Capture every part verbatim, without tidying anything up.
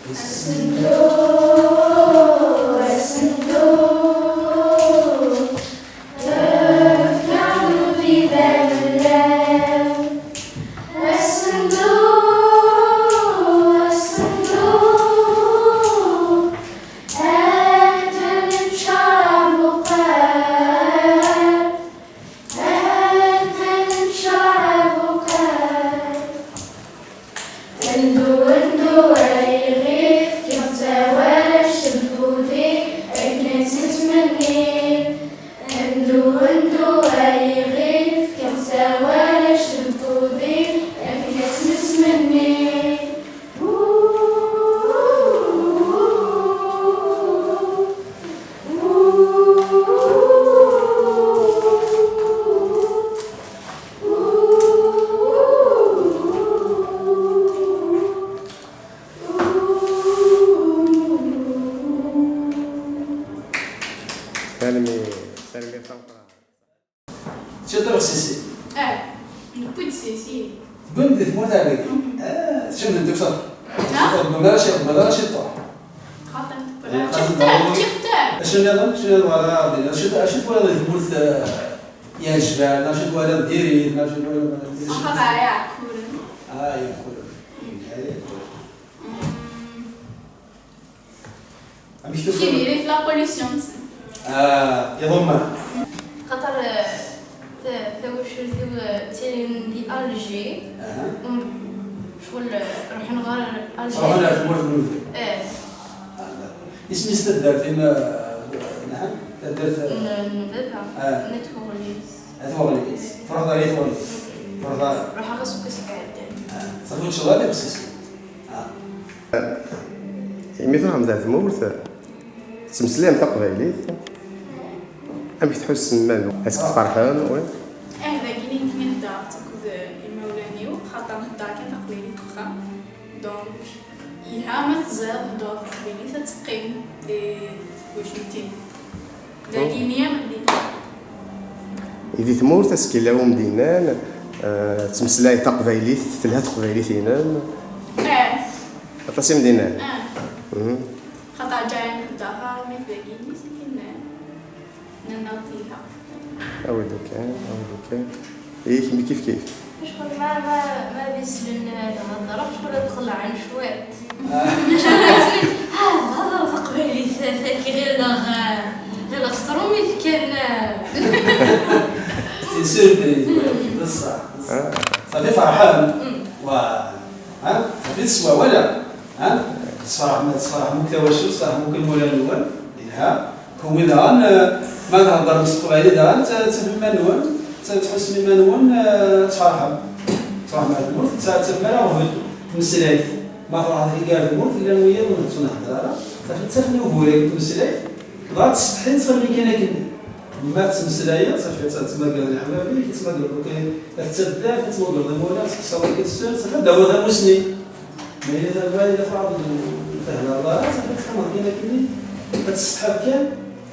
Asenduq, asenduq, tefkaḍ-d idammen. Asenduq, asenduq, atan neččar abuqal, atan neččar abuqal. Ndu, ndu, ay iɣif, kif tawalact n tudi, akken ad tettmenni. Ndu, ndu, ay iɣif, kif tawalact n tudi, akken ad tettmenni. Tanemmirt, tanemmirt tameqqrant. Tiṭ iɣessisi. Ah, newwi-d sisi. Tewwim di tmurt ɛli. Mhm. Ah, teččam di ddukksa. Ha? Tewwim ara ci-, tewwim ara ciṭuḥ. Xaṭi. Ah, xaṭi. Kiftar, kiftar. Acu nniḍen? Acu nniḍen wala Ṛebbi? Acu, acu twalaḍ di tmurt, eh, iɛejban? Acu twalaḍ diri? Acu twalaḍ diri? Axaṭer Iɛekkuren. Ah, Iɛekkuren. Mm. Ay, Iɛekkuren. Mm. Amek tufiḍ? Tibiri la pollution-nsen. Ah, iḍumman. Xaṭer, eh, ta-, tawacult-iw, eh, ttilin di Alger. Aha. Um, ccɣel, eh, ruḥen ɣer Alger. Ruḥen ɣer tmurt n Lezzayer. Eh. Ah, d'accord. Isem-is taddart-im, eh, neɛam? Taddart, eh, n, n baba. Ah. N At Weɣlis. At Weɣlis. Truḥeḍ ɣer At Weɣlis? Truḥeḍ ɣer... Ruḥeɣ aseggas iɛeddan. Ah, ṣafi ur teččiḍ ara iɣessisen? Ah. Imi truḥemt ɣer tmurt, tettmeslayem taqbaylit, amek tḥussem iman-nwen? Est-ce que tferḥem? Oui. Ah, dagi nekk mi nedda akked imawlan-iw, xaṭer nedda kan taqbaylit deg uxxam. Donc, yelha ma teẓriḍ heddreḍ taqbaylit, ad teqqim di twacult-im. Dagi nniya. Di tmurt, est-ce que yella wi m-d-yennan, eh, ttmeslay taqbaylit, telha teqbaylit-inem? Eh. Aṭas i m-d-yennan? Eh. Mhm. Xaṭer ǧǧan ḥedd axir imi tdagini, sakin, eh, nenna-d telha. Awi-d kan, awi-d kan. I kemm kif kif? Acḥal ma, ma, ma d islen, eh, d-heddreɣ, acḥal ad qellɛen cwiṭ. Ah, theddreḍ taqbaylit, tagi ɣileɣ, eh, ɣileɣ s trumit kan, eh. C'est une surprise, oui, d ṣṣeḥ, d ṣṣeḥ. Ah. Ṣafi ferḥen. Mm. Wa, ha? Ṣafi teswa wala? Ha? Tesferḥem, tesferḥem akk tawacult, tesferḥem akk imawlan-nwen. Yelha. Kunwi daɣen, eh, ma theddrem s teqbaylit daɣen, t-, tafem iman-nwen, t-, tḥussem iman-nwen, eh, tferḥem. Tferḥem ar tmurt, ur tafem ara aɣbel n tmeslayt. Ma truḥeḍ akka ar tmurt, llan wiyaḍ ur nettunehder ara. Ṣafi, ttafen uguren deg tmeslayt, dɣa ttsetḥin, ttxemmin kan akken. Ma tettmeslayeḍ, ṣafi, ad tettmagreḍ leḥbab-ik, ad tettmagreḍ akk, ad tettaddam, ad tettmagreḍ imawlan, ad tekkseḍ akka tessur, ṣafi, ad d-tawiḍ tamusni. Ma yella, ma yella tɛawdeḍ ur thedreḍ ara, ṣafi, ad teqqimeḍ kan akkenni, ad tessetḥiḍ kan,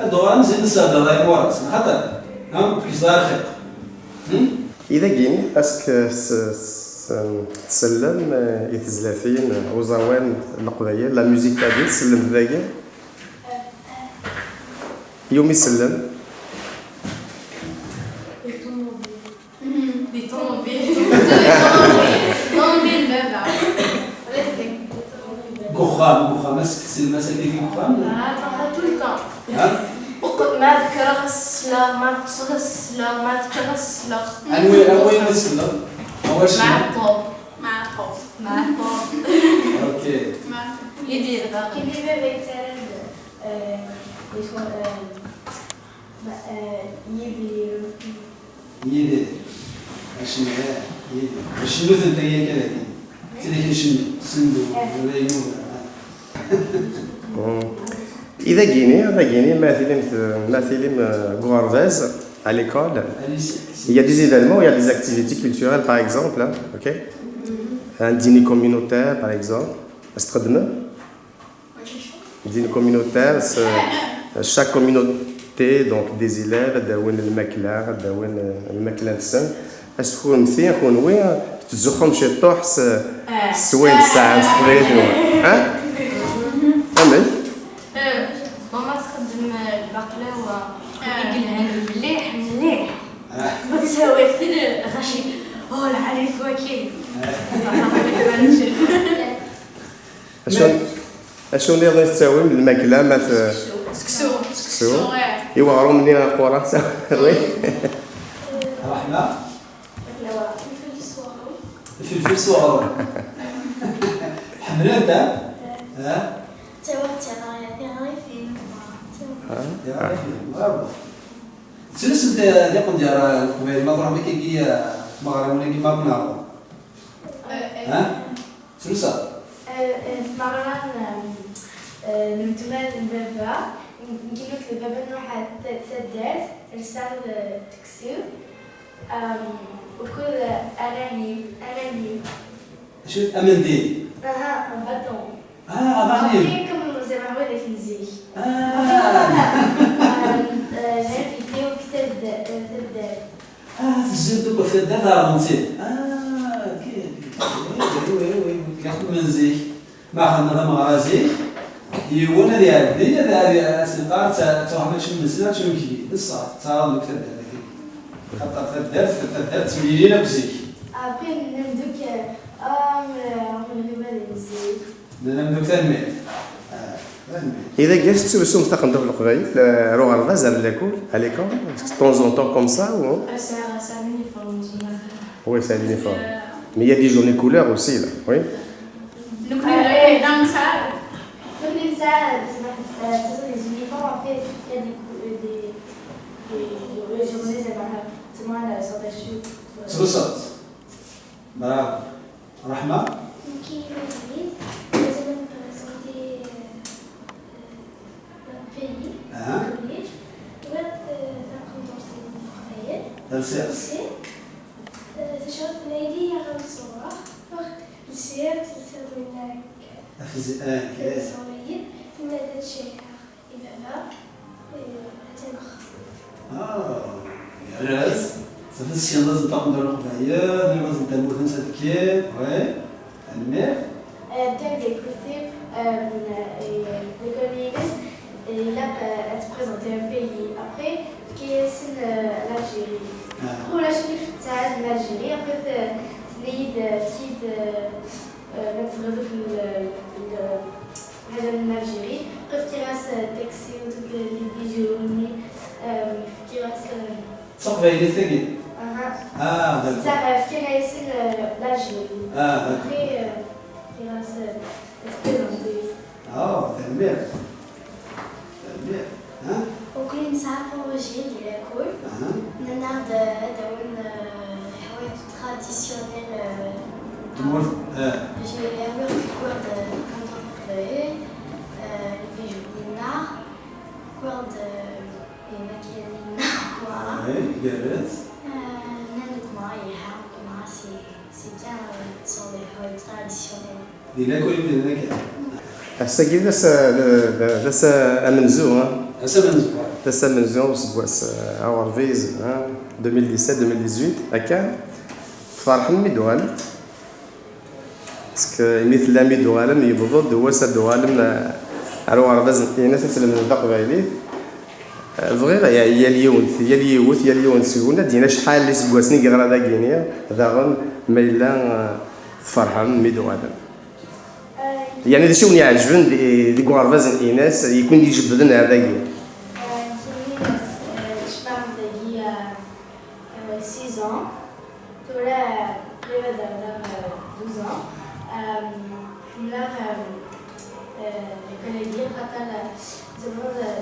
ad d-tuɣaleḍ zid ad s-thedreḍ i imuras, neɣ xaṭer, ha, ur tekkseḍ ara lxiq. Hmm? I dagini, est-ce que s-, s-, tsellem, eh, i tezlatin, eh, uẓawan n Leqbayel, la musique kabyle, tsellem dagi? Yumi tsellem? Di ṭumubil. Di ṭumubil. Ṭumubil baba. Deg uxxam, deg uxxam, ass-, tsellem-as akka deg uxxam? Ah, tout le temps. Ha? Uq-, ma kkreɣ ad sleɣ, ma ṭṭseɣ ad sleɣ, ma ččeɣ ad sleɣ. Anwi, anwi i tselleḍ? Anwa i tselleḍ? Meɛṭub. Meɛṭub. Meɛṭub. Ok. Meɛṭub. Yidir daɣen. Yidir baba yettarra-d, eh, iswa-, eh, ma-, eh, Yidir. Yidir. Acemma, Yidir. Acemma tenta yakka dagi. Tili icennu, sendu, baba yemmut. Mm. I dagini, dagini, ma tilim, ma tilim, euh, deg uɣerbaz, à l'école, il y a des événements, il y a des activités culturelles, par exemple, hein, ok? Un dîner communautaire, par exemple. Est-ce que dîner communautaire, c'est, euh, chaque communauté, donc des élèves, ad d-awin lmakla, ad d-awin, euh, lmakla-nsen. Acu kennemti, kenwi, tettzuxxum ciṭuḥ s, s wayen tesɛam s teqbaylit-nwen, ha? Lhan mliḥ, mliḥ. Ma tettawiḍ-t-id lɣaci, oh, lɛali-t waki. Acu, acu nniḍen i tettawim? Lmakla, ma t- Seksu. Seksu. Seksu, eh. I weɣrum-nni aquran, tettawiḍ? Ṛṛeḥma. Ifelfel s weɣrum. Ifelfel s weɣrum. Ḥemmlen-t, ha? Ha? Ttawiɣ-d tiɣri-, tiɣrifin. Ha? Tiɣrifin, bravo. Tettlusum ti-, tiqendyar n leqbayel ma truḥem akkagi, eh, tmeɣriwin-agi ma neɣ? Eh, eh. Ha? Tettlusa? Eh, eh, tmeɣra n, eh, n weltma n baba, n, n gma-k d baba nruḥ ar t-, taddart, rseɣ-d, eh, taksit, em, ukud, eh, anani, anani. Acu, amendil? Aha, un bâton. Ah, aɣanim. Après, comme nous avons des musiques. Ah. Après, voilà. Euh, euh, j'ai invité au Kted, euh, Kted. Ah, tezziḍ deg ufeddal taɣensit. Ah, ok, ok. Oui, oui, oui, oui. Yak men zik. Ma xedmeɣ tameɣra zik, yiwen ad iɛeddi, ad, ad, ad s-neqqar, "Ta-, ttruḥ mačči mmeslay, mačči imekli." D ṣṣeḥ, ttaraḍ deg taddart-agi. Xaṭer taddart, taddart ttemlilin akk zik. Après, nnan-d akk, ah, mais, ah, mais, mais, mais, zik. Nnan-am-d akk tanemmirt. Ah, tanemmirt. Iḍ-agi, acu tettlusumt taqendurt n leqbayel, eh, ar uɣerbaz, ar lakul, à l'école, de temps en temps comme ça, ou? Ah, c'est un, c'est un uniforme, c'est une affaire. Oui, c'est un uniforme. Euh, mais il y a des journées couleur aussi, là, oui. Nekkni ula d ayen nesɛa. Nekkni nesɛa, euh, des uniformes, après, il y a des cou-, euh, des, des, les journées, c'est pas grave. C'est moi, la, ça va, je suis, euh, Tettluseḍ. Bravo. Ṛeḥma? Nekk i yiman-iw, mazal ad n-présenter, euh, euh, un pays, aha, collège. Bɣiɣ, euh, taqendurt n Leqbayel. Talsirt. Talsirt. Euh, tacawt n aydi i ɣ-nṣewwer. Lsirt, lsirt winna. Afzi-, ah, eh. Tenna-d ad cehreɣ i baba, eh, ad t-ineɣ. Ah, iɛerraz. Safi tsekneḍ-asen taqendurt n Leqbayel, tenniḍ-asen tamurt-nsen ad kkir, oui. Tanemmirt. Eh, ddan deg kurtib, eh, eh, l'école-ines, eh, ilaq, eh, ad tprésenter un pays. Après, tefka-yasen, eh, l'Algérie. Ah. Après, ulac amek tettɛad l'Algérie. Après, t-, tenna-yi-d, eh, efk-iyi-d, eh, eh, ma tebɣiḍ akk l-, l-, lḥaǧa n l'Algérie. Après, fkiɣ-as, eh, taksit, les bijoux-nni, eh, fkiɣ-as, eh, D taqbaylit tagi? Aha. Ah, d'accord. Netta, eh, fkan-asen, eh, l'Algérie. Ah, d'accord. Après, eh, fkiɣ-as, eh, ad tprésenter. Ah, tanemmirt. Tanemmirt. Ha? Nekkni nesɛa projet di lakul. Aha. Nnan-aɣ-d, eh, ad d-awin, eh, leḥwayeǧ traditionnel, eh, Tmurt, eh. J'ai awiɣ-d, wwiɣ-d, eh, taqendurt n Leqbayel, eh, les bijoux-nni-nneɣ, wwiɣ-d, eh, les maquillage-nni-nneɣ, quoi. Oui, igerrez. Eh, nnan-d, quoi, yelha, quoi, c'est, c'est bien, eh, sur les leḥwayeǧ traditionnels. Di lakul imdanen akka. Ass-agi d ass, d, d, d ass amenzu, ha? Ass amenzu, ha? D ass amenzu n useggas, eh, aɣurbiz, ha? Deux mille dix-sept, deux mille dix-huit, akka. Tferḥem mi d-tuɣalem? Parce que imi tellam mi d-tuɣalem, yewweḍ-d wass ad d-tuɣalem, eh, ar uɣerbaz n Inas ad tlemdem taqbaylit. Eh, bɣiɣ ya-, yal yiwet, yal yiwet, yal yiwen seg-wen ad d-yini acḥal n yiseggasen i yeɣra dagi-ni, daɣen ma yella, eh, tferḥem mi d-tuɣalem. Yeɛni d acu i wen-iɛeǧben di-, deg uɣerbaz n Inas, i ken-ijebbden ar dagi? Six ans. Tura qrib ad rreɣ, euh, douze ans. Euh, ḥemmleɣ, euh, euh, l'école-agi, xaṭer, euh, tzemreḍ, euh,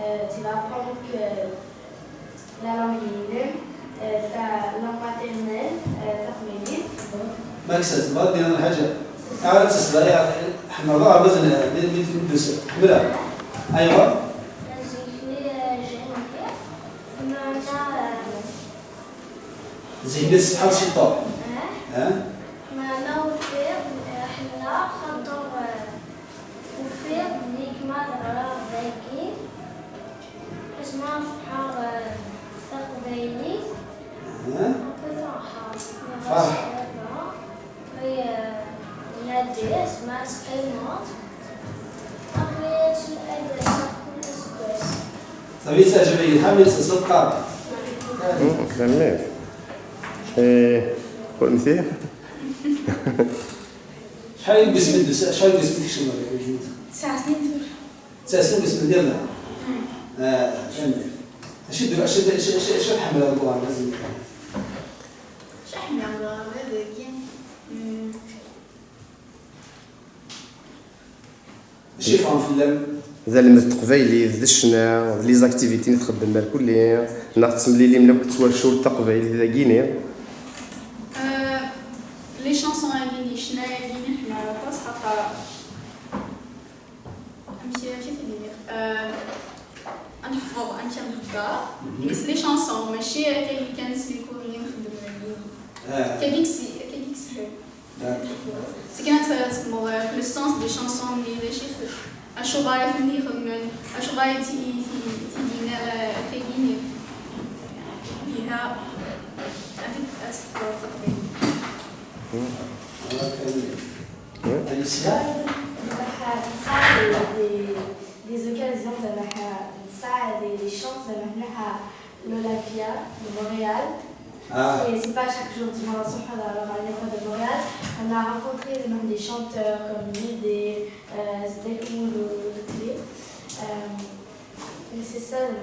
euh, tu vas apprendre que la langue-inem, euh, ta langue maternelle, euh, taqbaylit. Maksas, tebɣiḍ ad d-tiniḍ lḥaǧa? Ara tesbeɣ, ḥemmleɣ aɣerbaz n mi, mi, mi d-tusa. Ḥemmleɣ. Ayɣer? Zik-nni, euh, j'aime bien. Meɛna, euh, Zik-nni tsetḥaḍ ciṭuḥ? Eh? Eh? Meɛna ufiɣ, eh, ḥemmleɣ, xaṭer, eh, ufiɣ belli gma teɣra dagi, asmi ara ferḥeɣ, eh, taqbaylit, eh? Après ferḥeɣ. Ferḥ. Après, eh, nadi, asmi ara teqqimeḍ. Après, ad, ad d-aseɣ kul aseggas. Tabit teɛjeb-iyi lḥal mi tt-teẓẓiḍ qqar. Tanemmirt. Eh, ur nti? Acḥal n yismin d-, acḥal n yismin tkecmeḍ? Tesɛa snin tura. Tesɛa snin deg usmel-nni? Ah, tanemmirt. Acu d-, acu d-, acu, acu, acu tḥemmleḍ deg uɣerbaz-nni? Acu ḥemmleɣ deg uɣerbaz-agi? Hmm. Acu yeffɣen fell-am? D almad n teqbaylit, d ccna, d les activités i txeddem merkulli, neɣ tettemlilim akk d twacult taqbaylit dagini? Euh, les chansons-agi, les ccna-agi, ḥemmleɣ aṭas, xaṭer amek, amek i t-id-iniɣ? Euh, ad nḥefḍ amek ad nhedder, mais les chansons, mačči akka kan s les cours-nni nxeddem dagini. Ah. Akka i yessi-, akka i yesɛa. C'est kan ad txedmeḍ, euh, le sens des chansons-nni, d acu i t-, acuɣer i ten-id-xedmen, acuɣer i ti-, i ti-, i t-id-yenna, euh, akkagi-nni. Iha, ad t-, ad txedmeḍ taqbaylit. Des, des, des occasions, زعما ح-، نسعى des, des chances, زعما نروح à l'Olympia de Montréal. Ah. C'est, c'est pas chaque jour, du moins, sur Hadar, à l'aéroport de Montréal. On a rencontré même des chanteurs comme Lidé, euh, Zdekou, le, le clé. Euh, mais c'est ça, le,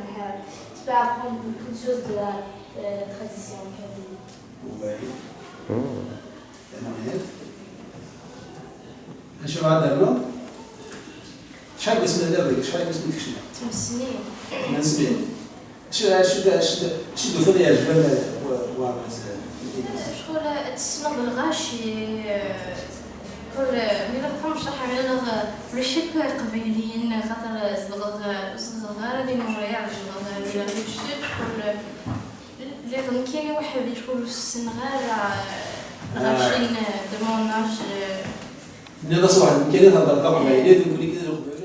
tu peux apprendre beaucoup de choses de la, de la tradition kabyle. Oui. Hmm. Acu ara d-ternuḍ? Acḥal n yismin llan deg, acḥal n yismin tkecmeḍ? Tmes snin. Tmes snin. Acu, acu, acu, acu d-ufan iɛejben wa-, wa-, Ccɣel ad tessneḍ lɣaci, eh, ur, mi la txeddmeḍ ccḍeḥ, mi la, ulac akk iqbayliyen, xaṭer zedɣeɣ, ur zedɣeɣ ara di Montréal, zedɣeɣ di la Rive Sud, ccɣel Lliɣ nekkini weḥd-i, ur ssineɣ ara lɣaci n, de mon âge. Nniɣ-as weḥd nekkini heddreɣ taqbaylit, nekkini kan d uqbayli.